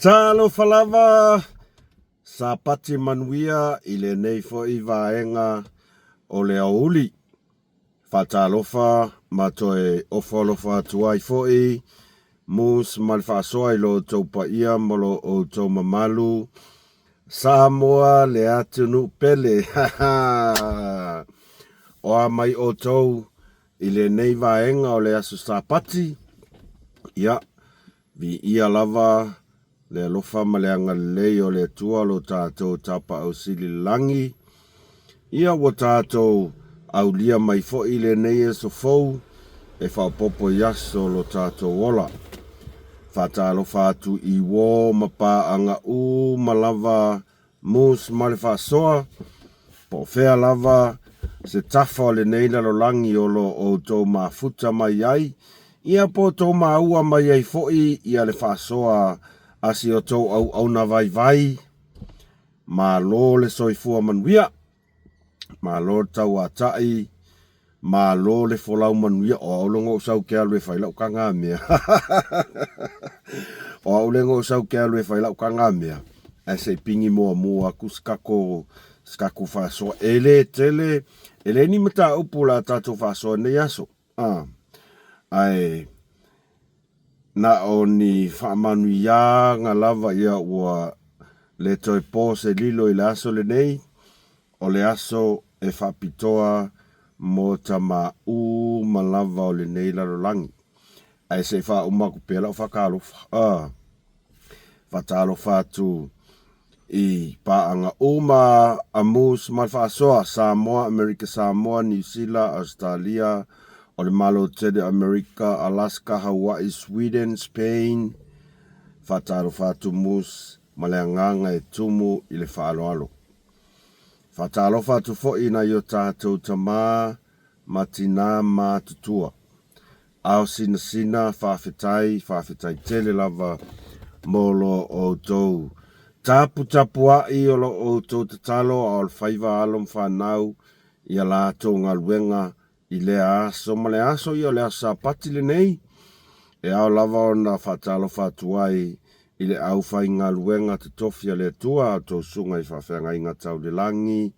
Talofa lava, Sapati manuia i lenei foi vaega o le aoauli. Faatalofa ma toe ofo alofa atu ai foi Moose ma le faasoa i lo outou paia ma lo outou mamalu. Samoa le atunuu pele. O a mai outou i lenei vaega o le aso Sapati? Ia, Viia lava le alofa ma le agalelei o le Atua lo tatou Tapaau Sili i le Lagi, ia ua tatou aulia mai foi lenei aso fou e faaopoopo i aso o lo tatou ola. Faatalofa atu i uo ma paaga uma lava Moose ma le faasoa, po o fea lava se tafa o lenei lalolagi o lo o outou mafuta mai ai, ia po o outou maua mai ai foi ia le faasoa a si outou auauna vaivai. Malo le soifua manuia. Malo le tauatai, malo le folau manuia. O au le ou sau ke alu e fai lau taga mea. O au le ou sau ke alu e fai lau taga mea. Ae se i pigi muamua atu se tatou se tatou faasoa. E le tele, e leai ni mataupu o le a tatou faasoa i lenei aso. A, ae na o ni faamanuiaga lava ia ua le toe po se lilo i le aso lenei, o le aso e faapitoa mo tama uma lava o lenei lalolagi. Ae se i faauma atu pea lau faatalofa. A, faatalofa atu i paaga uma a Moose ma le Faasoa, Samoa, Amerika Samoa, Niu Sila, Ausetalia, o le Malo Tele o Amerika, Alaska, Hawaii, Sweden, Spain. Faatalofa atu Moose ma le agaga e tumu i le faaaloalo. Faatalofa atu foi i nai o tatou tama ma tinā matutua. Ao sinasina, faafetai, faafetai tele lava mo lo outou taputapua'i o lo outou tatalo a o le faiva alo ma fanau i a latou galuega i lea aso ma le aso, ia o le aso Sapati lenei, e ao lava ona faatalofa atu ai i le aufaigaluega totofi a le Atua, a outou susuga i faafeagaiga tau le lagi,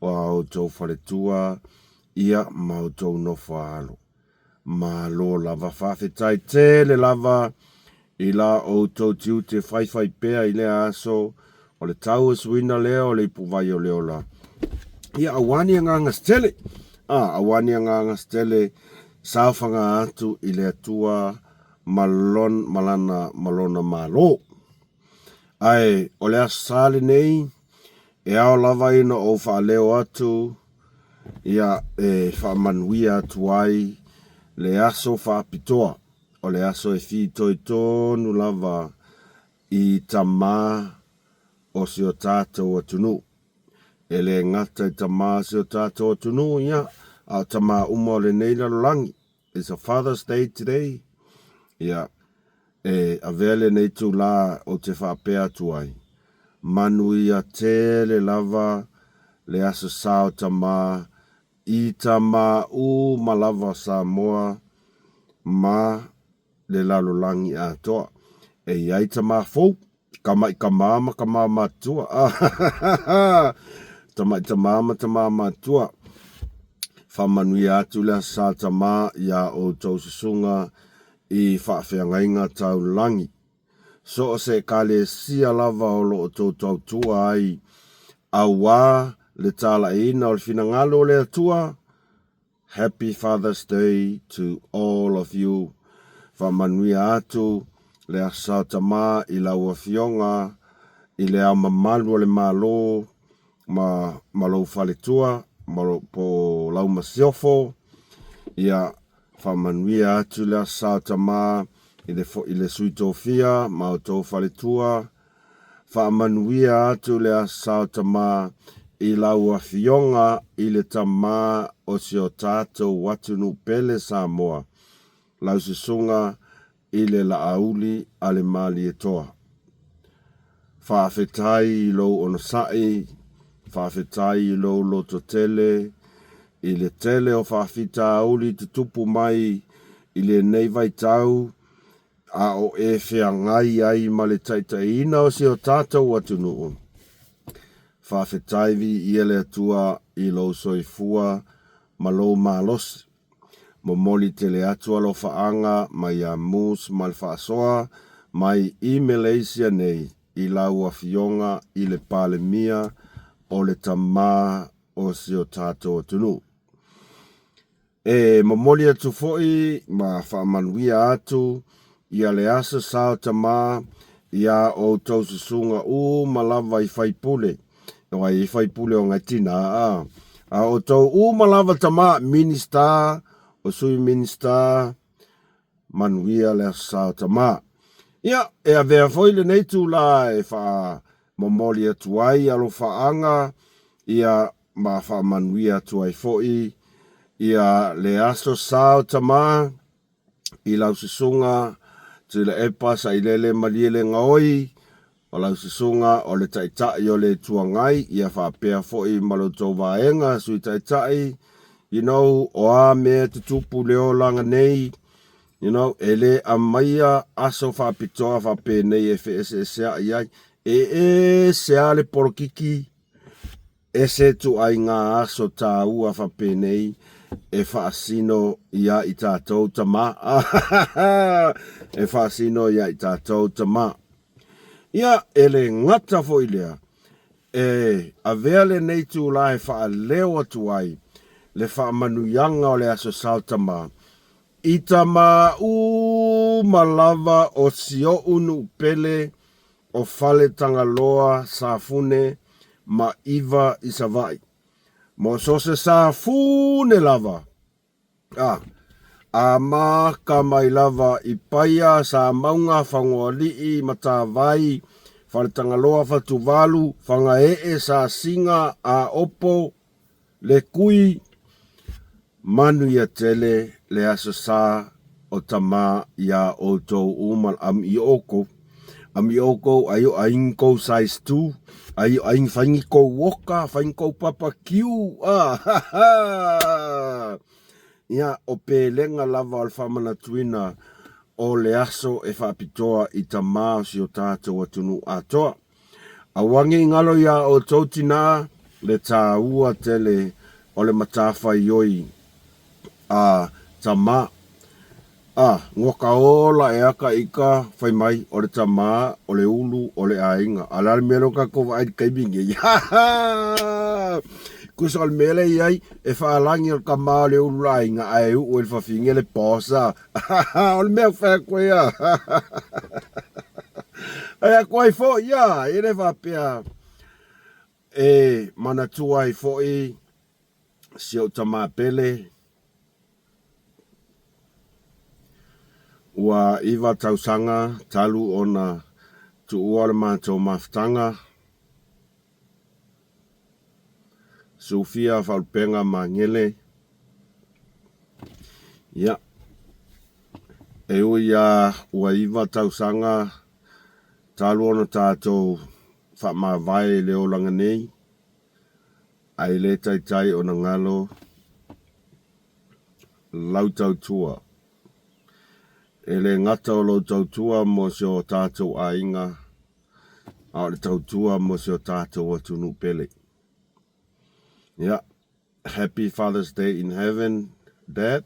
o a outou faletua, ia ma outou nofo a alo. Malo lava, faafetai tele lava i la outou tiute faifai pea i lea aso o le tauasuina lea o le ipuvai o le ola. Ia aua ni agaga se tele, a, aua ni agaga se tele, saofaga atu i le Atua ma lon, ma lana, ma lona Malo. Ae o le Aso Sa lenei, e ao lava ina ou faaleo atu, ia e faamanuia atu ai le aso faapitoa, o le aso e fitoitonu lava i tama o si o tatou atunuu. E le gata i tama o si o tatou atunuu, ia, a o tama uma o lenei lalolagi. It's a Father's Day today. Ia, e avea lenei itulā ou te faapea atu ai, manuia tele lava le Aso Sa o Tama i tama uma lava o Samoa ma le lalolagi atoa. E i ai tama fou, tama'i tama ma tama matutua. Tama'i tama ma tama matutua. Faamanuia atu le Aso Sa Tama iā outou susuga i faafeagaiga taulagi. So o se Ekalesia lava o lo o outou tautua ai, auā le talaiina o le finagalo o le Atua, Happy Father's Day to all of you. Faamanuia atu le Aso Sa Tama i lau Afioga i Le Ao Mamalu o le Malo ma ma lou faletua ma lo, po o lau masiofo. Ia faamanuia atu le Aso Sa Tama i le, i le Sui Tofia ma outou faletua. Faamanuia atu le Aso Sa o Tama i lau Afioga i le Tama o si o tatou atunuu pele Samoa, lau Susuga i le Laauli a le Malietoa. Faafetai i lou onosai, faafetai i lou lototele, i le tele o faafitauli tutupu mai i lenei vaitau. a o e feagai ai ma le taitaiina o si o tatou atunuu. Faafetai viia le Atua i lou soifua ma lou malosi. Momoli tele atu alofaaga mai ia Moose ma le faasoa mai i Malaysia nei i lau Afioga i le Palemia o le Tama o si o tatou atunuu. E momoli atu foi ma faamanuia atu ia le Aso Sa o Tama iā outou susuga uma lava i faipule, o ai i faipule o ngai tina a, a outou uma lava tama, Minista, o Sui Minista, manuia le Aso Sa o Tama. Ia, e avea foi lenei itulā e faamomoli atu ai alofaaga ia ma faamanuia atu ai foi ia le Aso Sa o Tama i lau susuga Tuilaepa Sailele Malielegaoi, o lau susuga o le Taitai o le Itu Agai, ia faapea foi ma lo outou vaega Sui Taitai, you know, o a mea e tutupu le olaga nei, you know, e le aumaia aso faapitoa faapenei e feeseeseai ai, e ese lava le polokiki, Ese ituaiga aso tāua faapenei e faasino iā i tatou tama. E faasino iā i tatou tama. Ia, e le gata foi lea, e avea lenei itulā e faaleo atu ai le faamanuiaga o le Aso Sa o Tama i tama uma lava o si oʻu nuu pele o Faletagaloa Safune ma Iva i Savaii. Mo so se Safune lava, a, a maka mai lava i Paia, Samauga, Fagoalii, Matavai, Faletagaloa, Fatuvalu, Fagaee, Sasiga, Aopo, Le kui manuia tele le aso sa o tama iā outou uma am i oukou am i oukou ai o aing kou size 2 ai o aing faingi kou woka faingi kou papa kiu a ha ha ia o pelega lava o le faamanatuina o le aso e faapitoa i tama o si o tatou atunuu atoa. Aua ne i galo iā outou tinā le tāua tele o le matafaioi a tama, a ngoka ola e aka i ka fai mai o le tama o le ulu o le aiga. A o le a le mea lea o kakou vaai i le taimi nei? Ha ha! Kusa o le mea lea i ai, e faalagi o le tama o le ulu o le aiga ae uu e le fafine le boss a. O le mea fai atu ai a. Ai atu ai foi ia, e le faapea e manatua ai foi si ou tama pele ua iva tausaga talu ona tuua le matou mafutaga. Sufia Faalupega Magele, Ia, e ui lava ua iva tausaga talu ona tatou faamavae i le olaga nei, ae le taitai ona galo lau tautua. E le gata o lou tautua mo si o tatou aiga, a o le tautua mo si o tatou atunuu pele. Ia, Happy Father's Day in Heaven, Dad.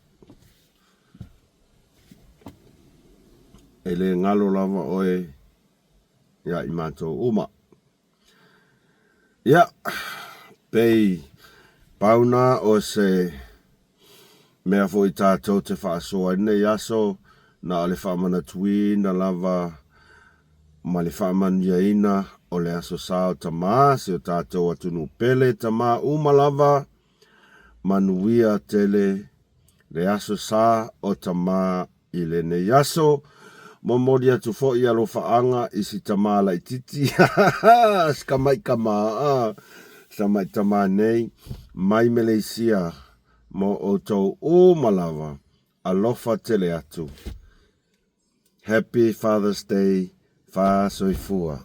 E le galo lava oe iā i matou uma. Ia, pei pau na o se mea foi tatou te faasoa ai lenei aso, na o le faamanatuina lava ma le faamanuiaina o le Aso Sa o Tama, si o tatou atunuu pele, tama uma lava, manuia tele le Aso Sa o Tama i lenei aso. Momoli atu foi alofaaga i si tama laititi, si tamai tama, si tamai tama nei, mai Meleisia mo outou uma lava, alofa tele atu. Happy Father's Day, Fā Soifua.